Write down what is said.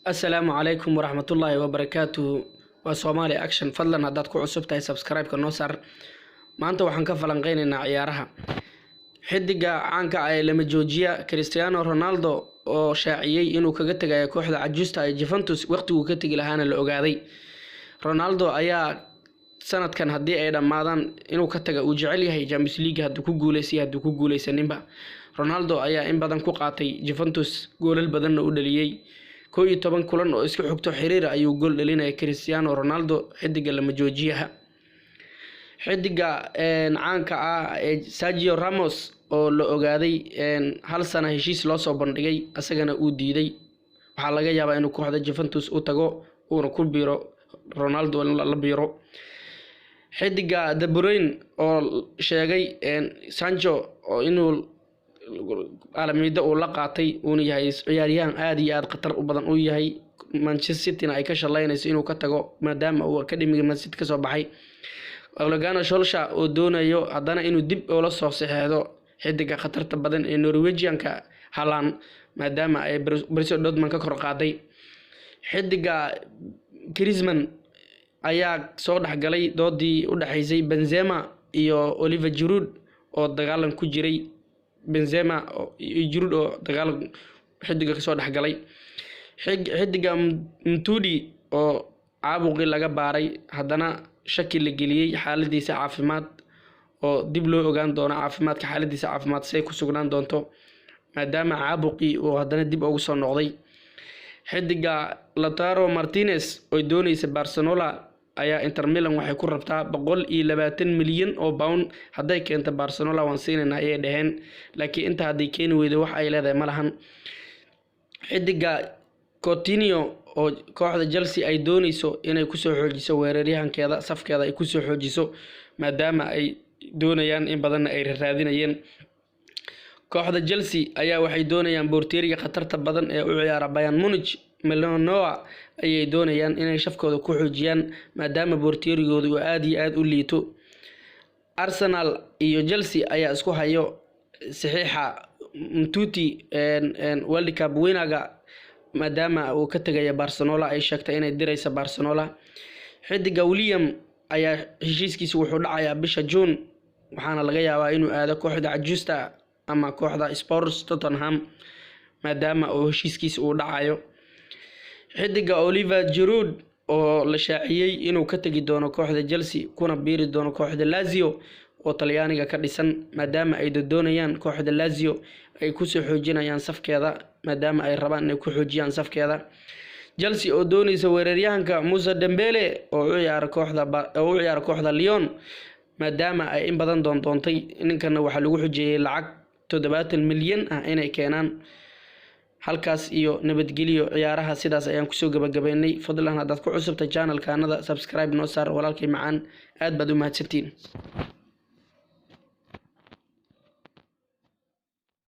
Asalaamu calaykum waraxmatullaahi wabarakaatuhu. Waa Soomaali Action. Fadlan haddaad ku cusub tahay, subscribe-ka noo saar. Maanta waxaan ka falanqeynaynaa ciyaaraha. Xidiga caanka ah ee lama joojiya, Cristiano Ronaldo, oo shaaciyey inuu kaga tegayo kooxda cajuusta ee Juventus, waqtiguu ka tegi lahaana la ogaaday. Ronaldo ayaa sanadkan haddii ay dhammaadaan inuu ka taga uu jecel yahay, Champions League hadduu ku guuleystay, hadduu ku guuleysaninba. Ronaldo ayaa in badan ku qaatay Juventus, goolal badanna u dhaliyey. 11 kulan oo isku xigto xiriir ayuu gool dhalinaya Cristiano Ronaldo, xidiga lama joojiyaha. Xidiga caanka ah ee Sergio Ramos oo la ogaaday hal sana heshiis loo soo bandhigay, asagana uu diiday. Waxaa laga yaabaa inuu kooxda Juventus u tago, uuna ku biiro Ronaldo la biiro. Xidiga De Bruyne oo sheegay Sancho oo inuu alamiida uu la qaatay, uuna yahay ciyaaryahan aada iyo aada khatar u badan uu yahay, Manchester Cityna ay ka shalaynayso inuu ka tago maadaama uu academiga Man City kasoo baxay. Ole Gunnar Solskjaer oo doonayo haddana inuu dib ula soo saxeexdo xidiga khatarta badan ee Norwegianka Haaland, maadaama ay Borussia Dortmund ka kor qaaday. Xidiga Griezmann ayaa soo dhexgalay doodii u dhexeysay Benzema iyo Oliver Giroud oo dagaalan ku jiray. Benzema iyo Giroud oo dagaal xidiga kasoo dhexgalay. Xidiga Matuidi oo caabuqii laga baaray, haddana shaki la geliyey xaaladiisa caafimaad, oo dib loo ogaan doono caafimaadka, xaaladiisa caafimaad say ku sugnaan doonto, maadaama caabuqii uu haddana dib ugu soo noqday. Xidiga Lautaro Martinez oo dooneysa Barcelona ayaa Inter Milan waxay ku rabtaa 120 milyan oo pound. Hadday keento Barcelona, waan siinaynaa, ayay dhaheen, laakiin inta hadday keeni weydo, wax ay leedahay ma lahan. Xidiga Coutinho oo kooxda Chelsea ay dooneyso inay kusoo xoojiso weeraryahankeeda, safkeeda ay kusoo xoojiso, maadaama ay doonayaan, in badanna ay raadinayeen. Kooxda Chelsea ayaa waxay doonayaan boorteeriga khatarta badan ee u ciyaara Bayern Munich, Manuel Neuer, ayay doonayaan inay shafkooda ku xoojiyaan, maadaama boorteerigooda uu aada iyo aada u liito. Arsenal iyo Chelsea ayaa isku hayo saxiixa Umtiti, World Cup winner-ga, maadaama uu ka tegaya Barcelona, ay sheegtay inay diraysa Barcelona. Xidiga Willian ayaa heshiiskiisa wuxuu dhacayaa bisha June, waxaana laga yaabaa inuu aado kooxda cajuusta ama kooxda Spurs, Tottenham, maadaama uu heshiiskiisa uu dhacayo. Xidiga Oliver Giroud oo la shaaciyey inuu ka tegi doono kooxda Chelsea kuna biiri doono kooxda Lazio oo Talyaaniga ka dhisan, maadaama ay doonayaan kooxda Lazio ay kusoo xoojinayaan safkeeda, maadaama ay rabaan inay ku xoojiyaan safkeeda. Chelsea oo dooneysa weeraryahanka Moussa Dembele oo u ciyaara kooxda Lyon, maadaama ay in badan doondoontay. Ninkana waxaa lagu xujeeyay lacag 70 milyan ah inay keenaan. Halkaas iyo nabadgelyo. Ciyaaraha sidaas ayaan kusoo gabagabeynay. Fadlan haddaad ku cusubtay channelkaanada, subscribe noo saar, walaalkay macaan. Aad baad u mahadsantiin.